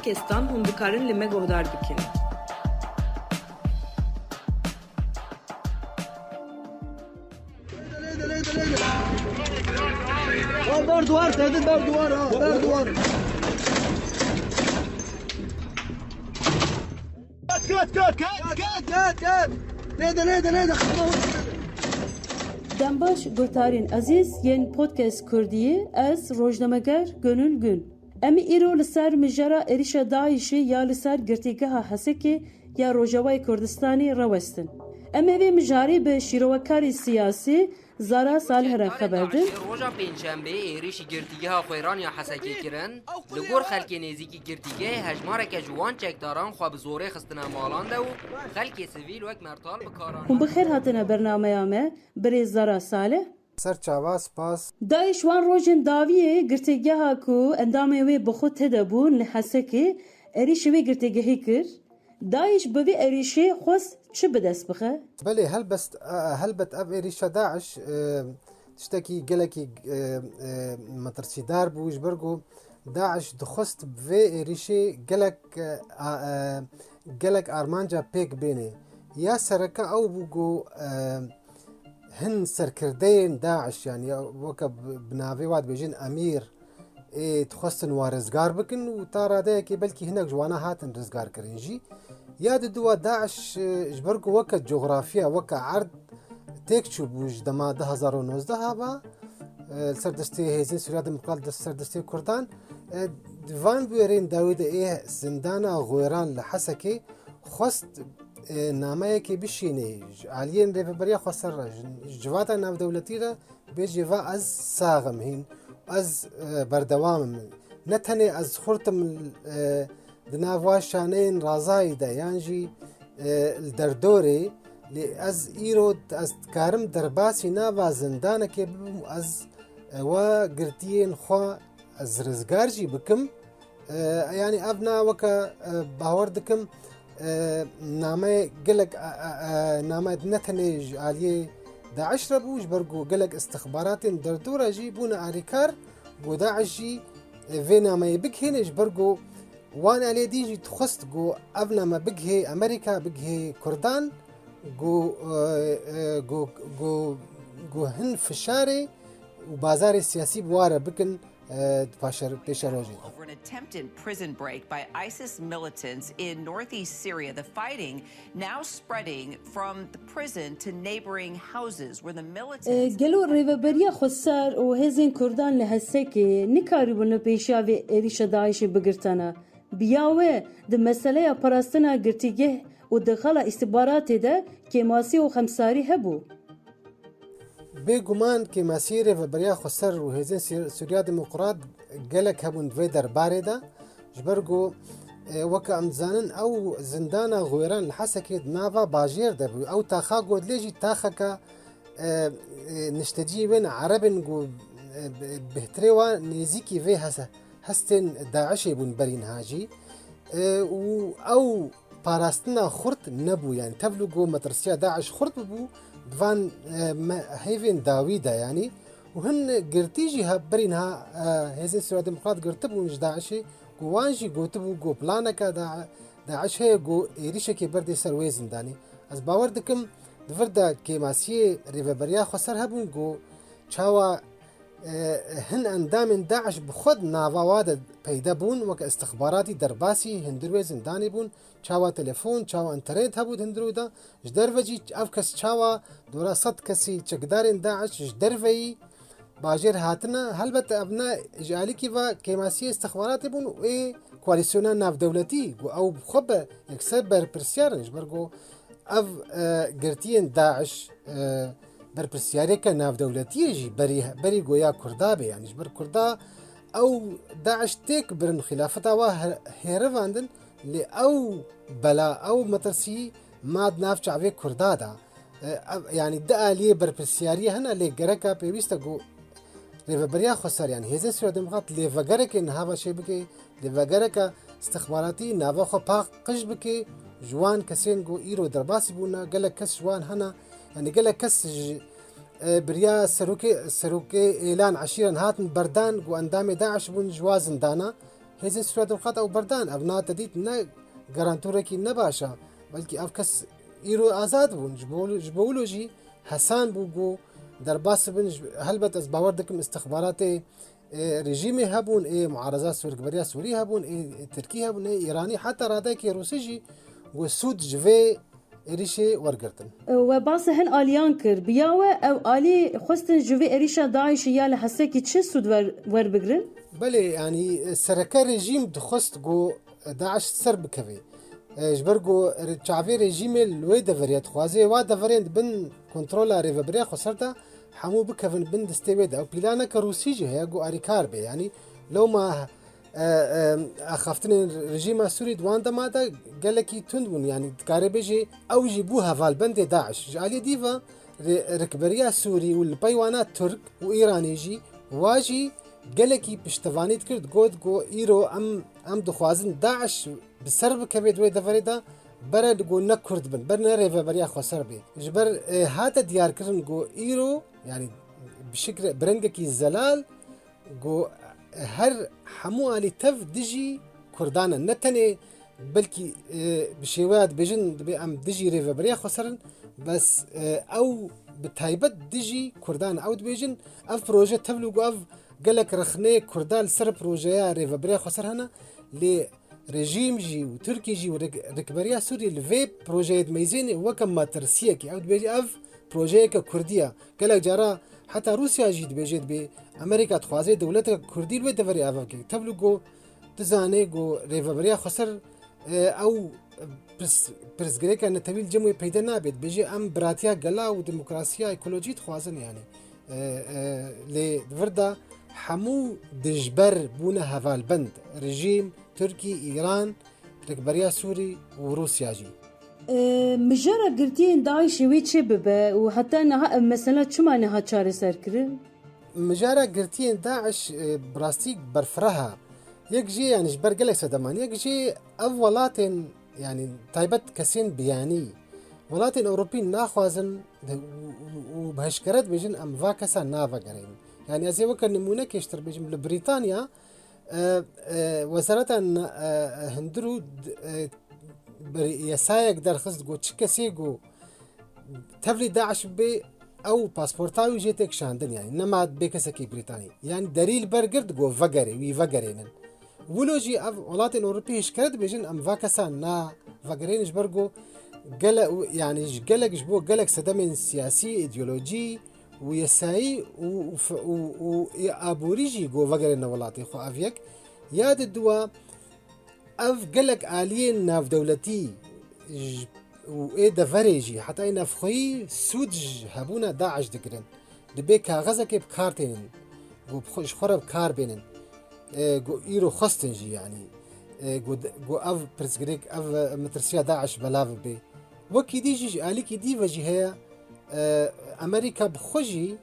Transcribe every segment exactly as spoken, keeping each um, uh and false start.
Kestan hûn dikarin li me guhdar bikin. Ber duwar, Tevdî, ber duwar, ha, ber duwar. Ket, ket, ket, ket, ket, ket. Lêde, lêde, lêde. Dembaş guhdarên ezîz yên podcast Kurdî, ez rojnameger Gönül Gün. Em ê îro li ser mijara êrîşa DAIŞ'ê ya li ser girtîgeha Hesekê ya Rojavayê Kurdistanê rawestin. Em ê vê mijarê bi şîrovekarê siyasî Zara Salih re xeber din. DAIŞ'ê roja Pêncşembê êrîşî girtîgeha Xwêran ya Hesekê kirin. Li gor xelkê nêzîkî girtîgehê hejmareke ji wan çekdaran xwe bi zorê xistine malan de û xelkê sivîl wek mertal bi kar anîn. Hûn bi xêr hatine bernameya me, birêz Zara Salih. Ser çava, spas. DAIŞ wan rojên dawiyê girtîgeha ku endamên wê bi xwe tê de bûn li Hesekê êrîşî wê girtîgehê kir. DAIŞ bi vî êrîşê xwest çi bi dest bixe? Belê, helbest, e, helbet ev êrîşa DAIŞ, e, tiştekî gelekî, e, e, metirsîdar bû, ji ber ku DAIŞ dixwest bi vê êrîşê gelek, e, a, e, gelek armanca pêk bênê. Ya sereke ew bû ku, e, hin serkirdeyên DAIŞ, yanî weke bi, bi navê wa dibêjin emîr, ê dixwestin wa rizgar bikin û ta radeyekê belkî hinek ji wana hatin rizgar kirin jî. Ya diduwa DAIŞ, e, ji ber ku weke coxrafiya, weke erd têk çûbû ji dema du hezar û nozdeh ve, e, li ser destê Hêzên Sûriya Demokrat, li ser destê Kurdan, e, di van bûyerên dawî de ê zindana Xwêran li Hesekê xwest, e, nameyekê bişînê, ji aliyên Rêveberiya Xweser re, ji, ji civata navdewletî re bêjê va ez sax im hîn, ez, e, berdewam im. Ne tenê ez xurt im, e, di nav va şaneyên razayî de yan jî, e, li derdorê, lê ez îro ez dikarim derbasî nava zindanekê bibim, ez, e, wa girtiyên xwe ez rizgar jî bikim. E, yanî ev na weke, e, bawer dikim, e, name gelek, e, e, e, name ne tenê ji aliyê DAIŞ re bû, ji ber ku gelek istixbaratên derdora jî bûne alîkar, ku DAIŞ jî, e, vê nameyê bigihêne, ji ber ku wan aliyê din jî dixwest ku ev name bigihê Amerîka, bigihê Kurdan, ku, e, e, ku, ku, ku hin fişarê û bazarê siyasî bi wa re bikin, e, di paşer-, pêşerojê de. Over an attempted prison break by ISIS militants in northeast Syria, the fighting now spreading from the prison to neighboring houses where the militants. E, gelo Rêveberiya Xweser û hêzên Kurdan li Hesekê nikaribûn li pêşiya vê êrîşa DAIŞ'ê bigirtana? Bi ya we di meseleya parastina girtîgeh û di xala îstîbaratê de kêmasî û xemsarî hebû. Bêguman kêmasiyê Rêveberiya Xweser û Hêzên Sir-, Sûriya Demokrat gelek hebûn di vê derbarê de. Ji ber ku, e, weke em dizanin, ew zindana Xwêran li Hesekê di nava bajêr de bû. Ew taxa ku dilê jî taxeke, e, e, nişteciyê wê ne Ereb in ku, e, bi-, bêhtirê wa nêzîkî vê hese-, hestên DAIŞ'ê bûn berî niha jî. E, û ew parastina xurt nebû, yanî tevlî ku metirsiya DAIŞ xurt bibû, di van, e, me-, hêvên dawî de, yanî, û hin girtî jî he-, berî niha, e, Hêzên Sûriya Demokrat girtibûn ji DAIŞ'ê, ku wan jî gotibû ku planeke da-, DAIŞ heye ku êrîşekê berdê ser wê zindanê. Ez bawer dikim, di vir de kêmasiyê Rêveberiya Xweser hebûn ku çawa, e, hin endamên DAIŞ bi xwe di nava wa de peyde bûn, weke istixbaratî derbasî hundir wê zindanê bûn, çawa telefon, çawa înternet hebû di hundirû de, ji derve jî ev kes çawa dora sed kesî çekdarên DAIŞ ji derveyî bajêr hatine. Helbet ev ne ji alîkî ve kêmasiyê istixbaratê bûn û ê koalîsyona navdewletî ku ew bi xwe be yekser berpirsiyar in, ji ber ku ev, e, girtiyên DAIŞ, e, berpirsiyariyeke navdewletiyê jî berî, berî goya Kurda be, yanî ji ber Kurda ew DAIŞ têk birin xîlafeta wa he-, hêrivandin, lê ew bela, ew metirsî ma di nav çavê Kurda de. E, ev, yanî di aliyê berpirsiyariyê hene, lê gereka pêwîst e ku Rêveberiya Xweser, yanî Hêzên Sûriya Demokrat lêvegerekê niha ve çê bike, lêvegereke istixbaratî nava xwe paqij bike ji wan kesên ku îro derbasî bûne, gelek kes ji wan hene, yanî gelek kes ji, e, biriya serokê, serokê êlan eşîran hatin berdan ku endamê DAIŞ bûn ji wa zindana. Hêzên Sûriya Demokrat ew berdan, ev na te dît ne garantorekî ne baş e. Belkî ev kes îro azad bûn. Ji bo, ji bo wilo jî hesan bû ku derbas bibin. Ji, helbet ez bawer dikim istixbaratê, ê, rejîmê hebûn, ê, muareza Sû-, rikberiya Sûrî hebûn, ê, ê, Tirkî hebûn, ê, Îranî, heta radeyekê Rûsî jî ku sûd ji vê êrîşê wergirtin. We basê hin aliyan kir. Bi ya we ew alî xwestin ji vê êrîşa DAIŞ'ê ya li Hesekî çi sûd wer-, werbigrin? Belê, yanî, sereke rejîm dixwest ku DAIŞ ser bikeve. E, ji ber ku re-, çavê rejîmê li wê deverê ye, dixwaze wa deverên di bin kontrola Rêveberiya Xweser de hemû bikevin bin destê wê de. Ew planeke Rûsî jî heye ku alîkar be. Yanî lewma e, e, axaftinên rejîma Sûrî di wan dema de gelekî tund bûn. Yanî dikare bêjê ew jî bû hevalbendê DAIŞ. Ji aliyê dî ve rê-, rikberiya Sûrî û li pey wana Tirk û Îranê jî wa jî gelekî piştevanî dikir, digot ku îro em, em dixwazin DAIŞ bi ser bikeve di wê deverê de, bere ku ne Kurd bin, ber ne Rêveberiya Xweser bê. Ji ber, e, hate diyarkirin ku îro, yanî bi şikre, bi rengekî zelal, ku her hemû alî tev dijî Kurdan e. Ne tenê belkî, e, bi şêweya dibêjin, dibê em dijî Rêveberiya Xweser in, bes, e, ew bi taybet dijî Kurdan e. Ew dibêjin, ev proje tevlî ku ev gelek rexneyê Kurda li ser projeya Rêveberiya Xweser hene, lê rejîm jî û Tirkî jî û rik-, rikberiya Sûriyê li vê projeyê dimeyzêne weke metirsiyekê. Ew dibêje, ev projeyeke Kurdî ye. Gelek cara heta Rûsya jî dibêje, dibê Amerîka dixwaze dewleteke Kurdî li wê deverê ava bike. Tevlî ku dizane ku Rêveberiya Xweser, e, ew pirs-, pirsgirêka netewî li cem wê peyde nabe. Dibêje, em biratiya gela û demokrasiya ekolojî dixwazin, yanî. E, e, lê di vir de hemû dijber bûne hevalbend. Rejîm, Tirkî, Îran, Rikberiya Sûrî û Rûsya jî. E, mijara girtiyên DAIŞ'ê wê çê bibe û heta niha ev mesela çima niha çareser kirin? Mijara girtiyên DAIŞ, e, bi rastî berfireh e. Yek jê, yanî ji ber gelek sedeman, yek jê ev welatên, yanî taybet kesên biyanî, welatên Ewropî naxwazin û, û, û bi heşkere dibêjin, em va kesa navegerînin. Yanî ez ê weke nimûne kêştir bêjim, li Brîtanya, e, e, Wezareta Na-, e, Hundir û d-, e, bir-, yasayek derxist, got, çi kesê ku tevlî DAIŞ bê, ew pasporta wî jê tê kişandin, yanî nema bê kesekî Brîtanî. Yanî derî li ber girt, got, vegerê, wî vegerênin. Wilo jî ev welatên Ewropî hişkere dibêjin, em va kesa navegerênin, ji ber ku gele-, yanî ji gelek, ji bo gelek sedemên siyasî, îdeolojî, û yasayî û, û f-, û, û ê aborî jî got vegerêne welatê xwe, ev yek. Ya di dua, ev gelek aliyên navdewletî j-, û ê deverê jî, heta ê navxweyî sûd ji hebûna DAIŞ digirin. Dibê kaxezekê bi kar tênin, got bi xwe, ji xwe re bi kar bênin. E, got îro xwestin jî, yanî. E, got, got ev pirsgirêk, ev, e, metirsiya DAIŞ belav bibe. Wekî dî jî, ji alîkî dî ve jî heye, e, Amerîka bi xwe jî,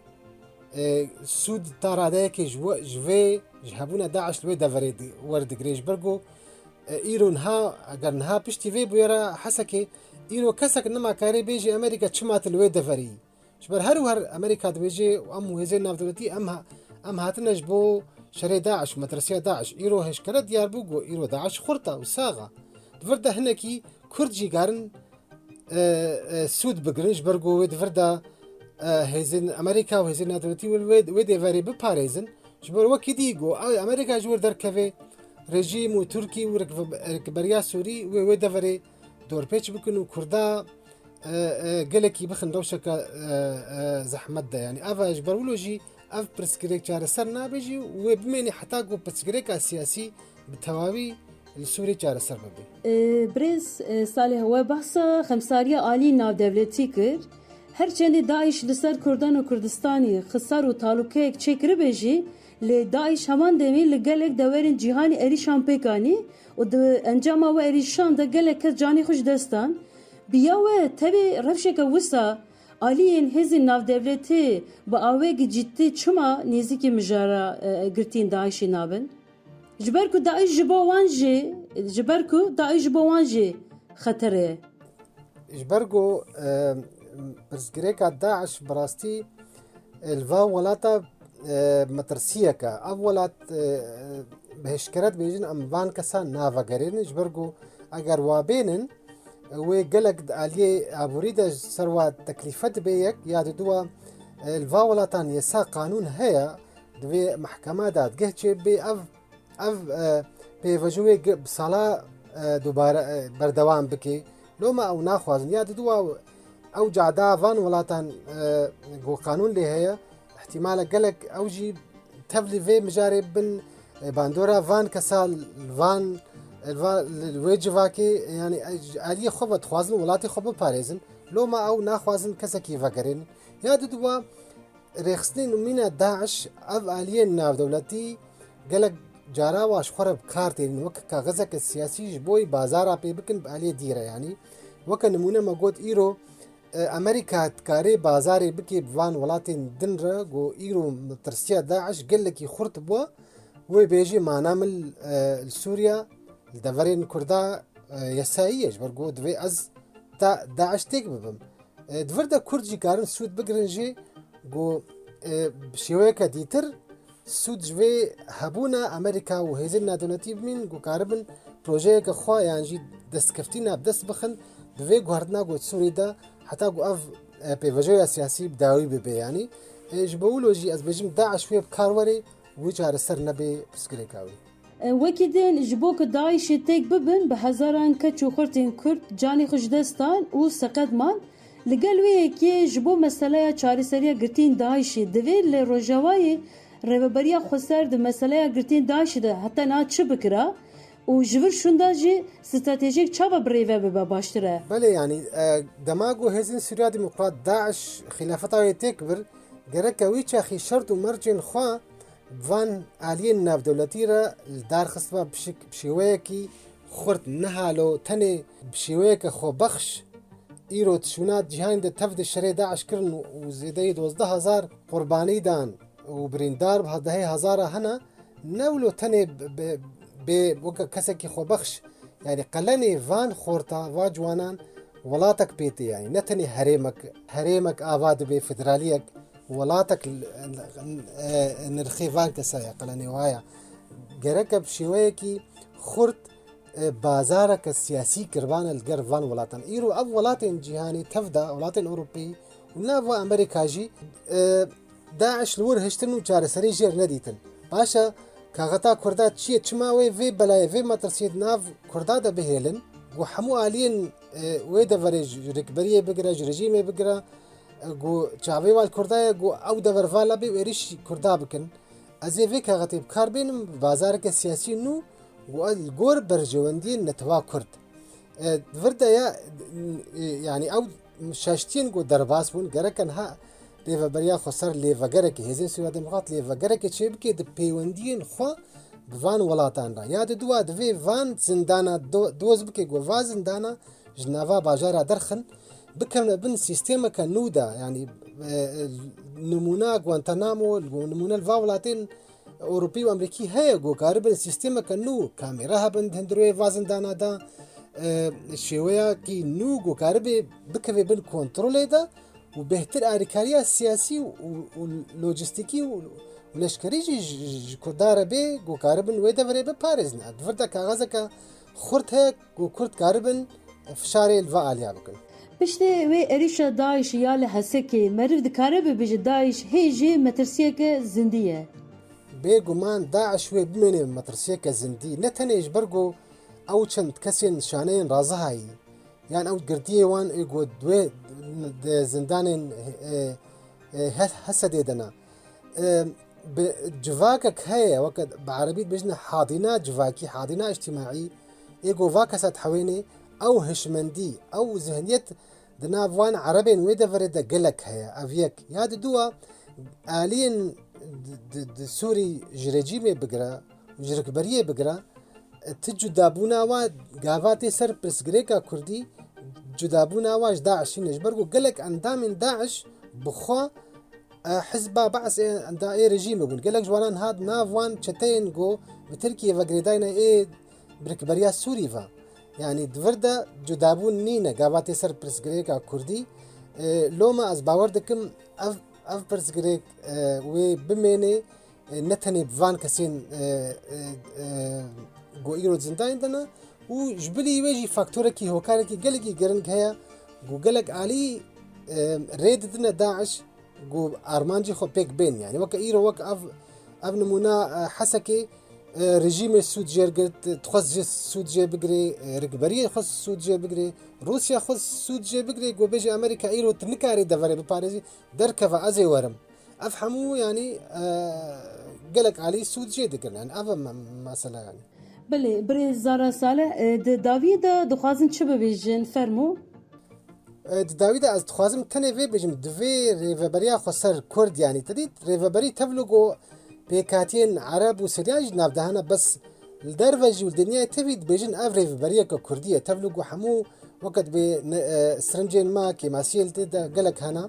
e, sûd ta radeyekê ji we, ji vê, ji hebûna DAIŞ li wê deverê di-, werdigire. Ji ber ku, e, îro niha, eger niha piştî vê bûyera Hesekê, îro kesek nema karê bêjê Amerîka çima tu li wê deverî yî. Ji ber her û her Amerîka dibêje û em û hêzên navdewletî em ha-, em hatine ji bo şerê DAIŞ û metirsiya DAIŞ. Îro heşkere diyar bû ku îro DAIŞ xurt e û sax e. Di vir de hinekî Kurd jî karin e, e, sûd bigirin, ji ber ku wê di vir de, e, hêzên Amerîka û hêzên navdewletî wê, wê, wê dê verê biparêzin. Ji ber wekî dî ku, e, Amerîka ji wir derkeve, rejîm û Tirkî û rikve-, rikberiya Sûrî wê, wê deverê dorpêç bikin û Kurda, e, e, gelekî bixin rewşeke, e, e, zehmet de. Yanî ev e, ji ber wilo jî ev pirsgirêk çareser nabe jî û wê bimêne heta ku pirsgirêka siyasî bi tewawî li Sûrî çareser bibe. E, birêz, e, Salih, we behsa xemsariya alî navdewletî kir. Her çendê DAIŞ li ser Kurdan û Kurdistanê xisar û talûkeyek çêkiribe jî, lê DAIŞ heman demê li gelek deverên cîhanê êrîşan pêk anî û di encama we êrîşan de gelek kes canê xwe ji dest dan. Bi ya we tevî rewşeke wisa aliyên hêzên navdewletî bi awayekî cidî çima nêzîkî mijara, e, girtiyên DAIŞ'ê nabin? Ji ber ku DAIŞ ji bo wan jî, ji ber ku DAIŞ ji bo wan jî xeter e. Ji ber ku, e, pirsgirêka DAIŞ bi rastî, e, li va welata, e, metirsiyek e. Ev welat, e, Bi hişkere dibêjin em van kesan navegerênin, ji ber ku eger wa bênin, wê gelek di aliyê aborî de ji ser wa teklîfe dibe yek, ya diduwa, e, li va welatan yesa qanûn heye, divê mehkema dadgeh çêbibe, ev, ev, e, pêvajo wê gi-, bi sala, e, dubare, e, berdewam bike. Loma ew naxwazin. Ya diduwa ew cada van welatan, e, ku qanûn lê heye, îhtîmala gelek ew jî tevlî vê mijarê bin, e, bandora van kesa li van, li va-, li wê civakê, yanî, e, ji aliyê xwe ve dixwazin welatê xwe biparêzin. Loma ew naxwazin kesekî vegerênin. Ya diduwa rêxistinên mîna DAIŞ, ev aliyên navdewletî gelek cara wa ji xwe re bi kar tênin, wek kaxizeke siyasî ji bo bazara pê bikin bi aliyê dî re, yanî. Weke nimûne me got îro, e, Amerîka dikarê bazarê bikê bi van welatên din re, ku îro metirsiya DAIŞ gelekî xurt bû, wê bêjê mana min, e, li Sûriya, li deverên Kurda, e, yesayî ye, ji ber ku divê ez da-, DAIŞ têk bibim. E, di vir de Kurd jî karin sûd bigirin jê, ku, e, bi şêweyeke dîtir sûd ji vê hebûna Amerîka û hêzên navdewletî bimîn, ku karibin projeyeke xwe yan jî destkeftîna bi dest bixin, bi vê guhertina ku di Sûriyê de heta ku ev, e, pêvajoya siyasî bi dawî bibe, yanî. E, ji bo wilo jî ez bêjim DAIŞ wê bi kar were, wî çareser nebe pirsgirêka wî. Wekî din, ji bo ku DAIŞê têk bibin, bi hezaran keç û xurtên Kurd canê xwe ji dest dan û seqet man. Li gel wê yekê ji bo meseleya çareseriya girtiyên DAIŞê divê li Rojavayê Rêveberiya Xweser di meseleya girtiyên DAIŞê de heta niha çi bikira û ji vir şûnda jî stratejiyek çawa bi rêve bibe baştir e? Belê, yanî, e, dema ku Hêzên Sûriya Demokrat, DAIŞ, xîlafeta wê têk bir, gereke wî çaxî şert û mercên xwe bi van aliyên navdewletî re li dar xistba bi şik-, bi şêweyekî xurt, niha lo tenê bi şêweyeke xwebexş îro di şûna cîhanê de tev di şerê DAIŞ kirin û zêdeyî dozdeh hezar qurbanî dan û birîndar bi dehê hezara hene, ne wilo tenê bi, bi, bê weke kesekî xwebexş, yanî qelenê van xorta, va ciwanan welatek pê tê, yanî ne tenê herêmek, herêmek ava dibe, federaliyek, welatek, e, nirxê van kesa ye, qelenê wa ye. Gereke bi şêweyekî xurt, e, bazareke siyasî kiribane li ger van welatan. Îro ev welatên cîhanê tev de, welatên Ewropî û nav ve Amerîka jî, e, DAIŞ li wir hiştin û çareserî jê re nedîtin. Baş e, kaxeta Kurda çi ye, çima wê vê belayê, vê metirsiyê di nav Kurda de bihêlin? Ku hemû aliyên, e, wê deverê ji rikberiyê bigire, ji rejîmê bigire, e, ku çavê wan li Kurda ye, ku ew dever vala bê û êrîş Kurda bikin. Ez ê vê kaxetê bi kar bênim, bi bazareke siyasî nû, ku ez li gor berjewendiyên netewa Kurd. E, di vir de ya, e, yanî ew şaştiyên ku derbas bûn, gereke niha Rêveberiya Xweser lêvegerekê, Hêzên Sûriya Demokrat lêvegerekê çêbike di pêwendiyên xwe bi van welatan re. Ya di dua divê van zindana do-, doz bike, ku va zindana ji nava bajara derxin, bikevne bin sîstemeke nû de, yanî, e, e, nimûna Guantanamo, nimûne li va welatên Ewropî û Amerîkî heye ku karibin sîstemeke nû, kamera hebin di hundirê va zindana de, e, şêweyekî nû ku karibe bikeve bin kontrolê de û bêhtir alîkariya siyasî û, û lojîstîkî û leşkerî jî ji, ji Kurda re bê ku karibin wê deverê biparêzin. Di vir de kaxezeke xurt heye ku Kurd karibin fişarê li va aliya bikin. Piştê wê êrîşa DAIŞ ya li Hesekê, meriv dikare bibêje DAIŞ hê jî metirsiyeke zindî ye. Bêguman DAIŞ wê bimêne metirsiyeke zindî, ne tenê ji ber ku ew çend kesên şaneyên Razihayî, yan ew girtiyê wan ê ku di wê, di zindanên, e, e, He-, Hesedê de ne. E, bi civakek heye, weke bi erebî dibêjin hadîna civakî, hadîna îctîmaî, ê ku va kesa dihewênê, ew hişmendî, ew zihniyet di nav wan erebên wê deverê de gelek heye. Ev yek. Ya di dua, aliyên di, di, di Sûrî ji rejîmê bigire, ji rikberiyê bigire, ti cudabûna wa gava tê ser pirsgirêka Kurdî, cudabûna wa ji DAIŞ nîne. Ji ber ku gelek endamên DAIŞ bi xwe, e, hizba Be's ê, enda ê rejîmê bûn. Gelek ji wanan hat nav wan çeteyên ku bi Tirkiyê ve girêdayî ne ê bi rikberiya Sûrî ve. Yanî di vir de cudabûn nîne, gava tê ser pirsgirêka Kurdî. E, loma ez bawer dikim ev, ev pirsgirêk, e, wê bimênê, e, ne tenê bi van kesên, e, e, e, ku îro zindayên de ne û ji bilî wê jî faktorekî hokarekî gelekî giring heye ku gelek alî, e, rê didine DAIŞ ku armancî xwe pêk bên. Yani weke îro wek ev, ev nimûna, e, Hesekê, e, rejîmê sûd jê girt, dixwest jê sûd jê bigirê, e, rikberiyê xwest sûd jê bigirê, Rûsya xwest sûd jê bigirê, ku bêje Amerîka îro tu nikarî deverê biparêzî, derkeve ez ê werim. Ev hemû, yanî, e, gelek alî sûd jê digirin. Yani ev e me-, mesela, yani. Belê, birêz Zara Salih, e, di dawiyê de dixwazin çi bibêjin? Fermo. E, di dawî de ez dixwazim tenê vê bêjim, divê rêveberiya xweser Kurd, yanî te dît, rêveberî tevlû ku pêkhatiyên Ereb û Siryan jî navdehana, bes li derve jî û li dinyayê tevî dibêjin ev rêveberiyeke Kurdî ye. Tevlû ku hemû weke dibê ne, e, sirincên me kêmasiyê li tê de gelek hena,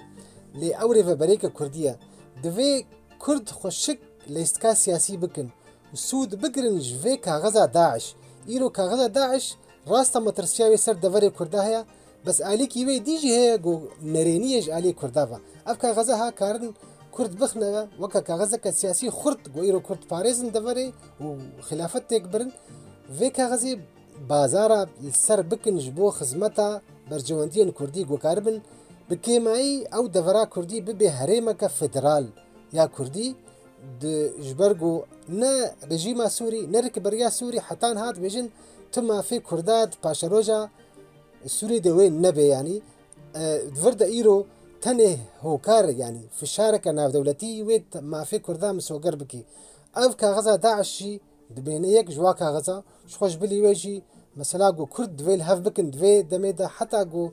lê ew rêveberiyeke Kurdî ye. Divê Kurd xweşik lîstika siyasî bikin û sûd bigirin ji vê kaxiza DAIŞ. Îro kaxiza DAIŞ rasta metirsiya wê ser deverê Kurda heye, bes alîkî wê dî jî heye ku nerênî ye ji aliyê Kurda ve. Ev kaxiza ha karin Kurd bixine ve weke kaxizeke siyasî xurt ku îro Kurd parêzin deverê û xilafet têk birin. Vê kaxizê bazara li ser bikin ji bo xizmeta berjewendiyên Kurdî ku karibin bi kêmayî ew devera Kurdî bibe herêmeke federal ya Kurdî. Di, ji ber ku ne rejîma Sûrî, ne rikberiya Sûrî heta niha dibêjin tu mafê Kurda di paşeroja Sûrî de wê nebe, yanî, e, di vir de îro tenê hokar, yanî fişareke navdewletî wê te-, mafê Kurda misoger bikî. Ev kaxiza DAIŞ jî dibêne yek ji wa kaxiza, ji xwe ji bilî wê jî mesela ku Kurd divê li hev bikin, divê demê de heta ku,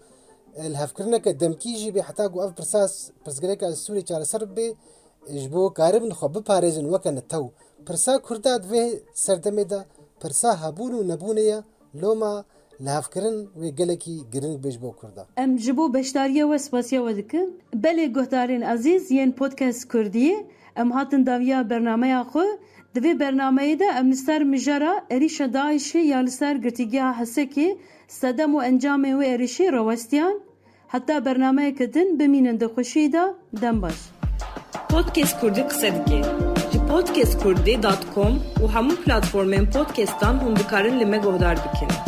e, lihevkirineke demkî jî bê, heta ku ev pirsa s-, pirsgirêka Sûrî çareser bibe, ji bo karibin xwe biparêzin weke netew. Pirsa Kurda di vê serdemê de pirsa hebûn û nebûnê ye, loma lihevkirin wê gelekî giring be ji bo Kurda. Em ji bo beşdariyê we spasiya we dikin. Belê guhdarên ezîz yên Podcast Kurdiyê, em hatin dawiya bernameya xwe. Di vê bernameyê de em li ser mijara êrîşa DAIŞê ya li ser girtîgeha Hesekê, sedem û encamên wê êrîşê rawestiyan. Heta bernameyeke din bimînin di xweşiyê de, dem baş. Podcast Kurdî qise dike. Ji podcast kurdî dot com û hemû platformên podcastan hûn dikarin li me guhdar bikin.